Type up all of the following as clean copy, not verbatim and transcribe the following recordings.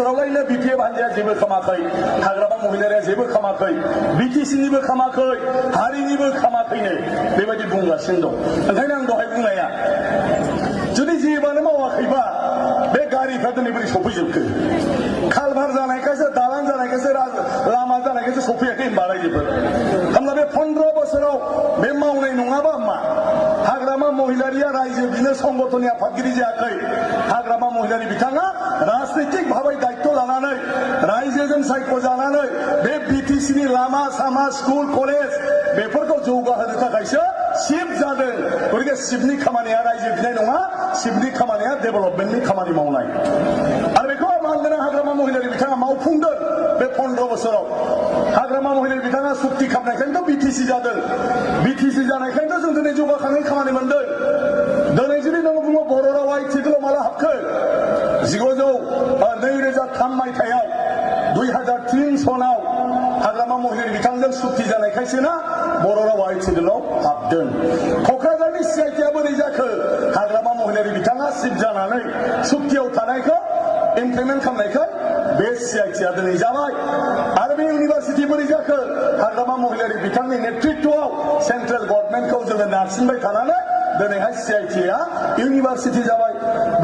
बोसोरावलायनो BPF हानजाया जेबो खामाखै हाग्रामा महिलारिया जेबो खामाखै BTCनिबो खामाखै हारिनिबो खामाखैनो बेबायदि बुंगासिनो दं ओंखायनो आं दहाय बुंनाया जुदि जेबोआनो मावाखैबा बे गारिफ्रा दिनै बोरै सफैजोबखो खालभार जानायखायसो दालां जानायखायसो लामा जानायखायसो सफैयाखै होनबा रायजोफोर होमब्ला बे 15 बोसोराव बे मावनाय नङाबा मा हाग्रामा महिलारिया रायजो बिनो संगठननि आफादगिरि जायाखै हाग्रामा महिलारि बिथाङा राजनैतिक भाबै दायित्व लानानै रायजोजों सायख'जानानै बे BTCनि लामा सामा स्कुल कलेज बेफोरखौ जौगाहोनो थाखायसो शिफ्ट जादों गतिके शिफ्टनि खामानिया रायजो बिनाय नङा शिफ्टनि खामानिया डेभेलपमेन्टनि खामानि मावनाय आरो बेखौ मानगोनां हाग्रामा महिलारि बिथाङा मावफुंदों बे 15 बोसोराव हाग्रामा महिलारि बिथाङा सुक्ति खालामनायखायनोथ' BTC जादों BTC जानायखायनोथ' जों दिनै जौगाखांनाय खामानि मोनदों दिनै जुदि नों बुङो बर' रावा आथिखालाव माला हाबखो 2003 मायथाइयाव 2003 सनाव हाग्रामा महिलारि बिथांजों सुक्ति जानायखायसो ना बर' रावा आथिखालाव हाबदों क'क्राझारनि CITया बोरै जाखो हाग्रामा महिलारि बिथाङा शिफ्ट जानानै सुक्तियाव थानायखौ इमप्लिमेन्ट खालामनायखाय बे CITया दिनै जाबाय आरो बे इउनिभार्सिटि बोरै जाखो हाग्रामा महिलारि बिथांनि नेतृत्वआव सेन्ट्रेल गभर्नमेन्टखौ जोङो नारसिनबाय थानानै दिनैहाय CITया इउनिभार्सिटि जाबाय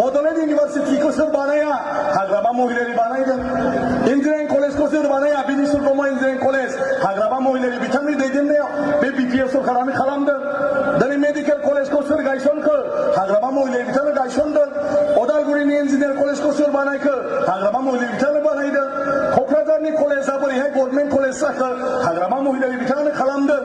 बड'लेण्ड इउनिभार्सिटिखौ सोर बानाया हाग्रामा महिलारि बानायदों इन्जिनियारिं कलेजखौ सोर बानाया बिनिसुर ब्रह्म इन्जिनियारिं कलेज हाग्रामा महिलारि बिथांनि दैदेननायाव बे BPF सरकारानो खालामदों दिनै मेडिकेल कलेजखौ सोर गायसनखो हाग्रामा महिलारि बिथांनो गायसनदों अदालगुरिनि इन्जिनियार कलेजखौ सोर बानायखो हाग्रामा महिलारि बिथांनो बानायदों क'क्राझारनि कलेजआ बोरैहाय गभर्नमेन्ट कलेज जाखो हाग्रामा महिलारि बिथाङानो खालामदों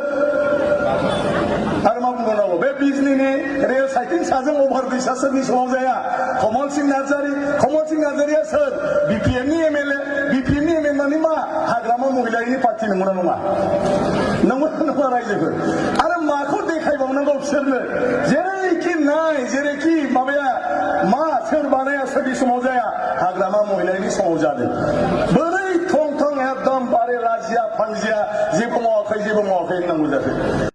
आरो मा बुंबावनांगौ बे बिजनीनि रेल साइथिं साजों अभारब्रिजआ सोरनि समाव जाया कमल सिंह नार्जारिया सोर BPFनि MLA BPFनि MLA माने मा हाग्रामा महिलारिनि पार्टी नंगौना नङा नंगौना रायजोफोर आरो माखौ देखायबावनांगौ बिसोरनो जेरैखि माबाया मा सोर बानाया सोरनि समाव जाया हाग्रामा महिलारिनि समाव जादों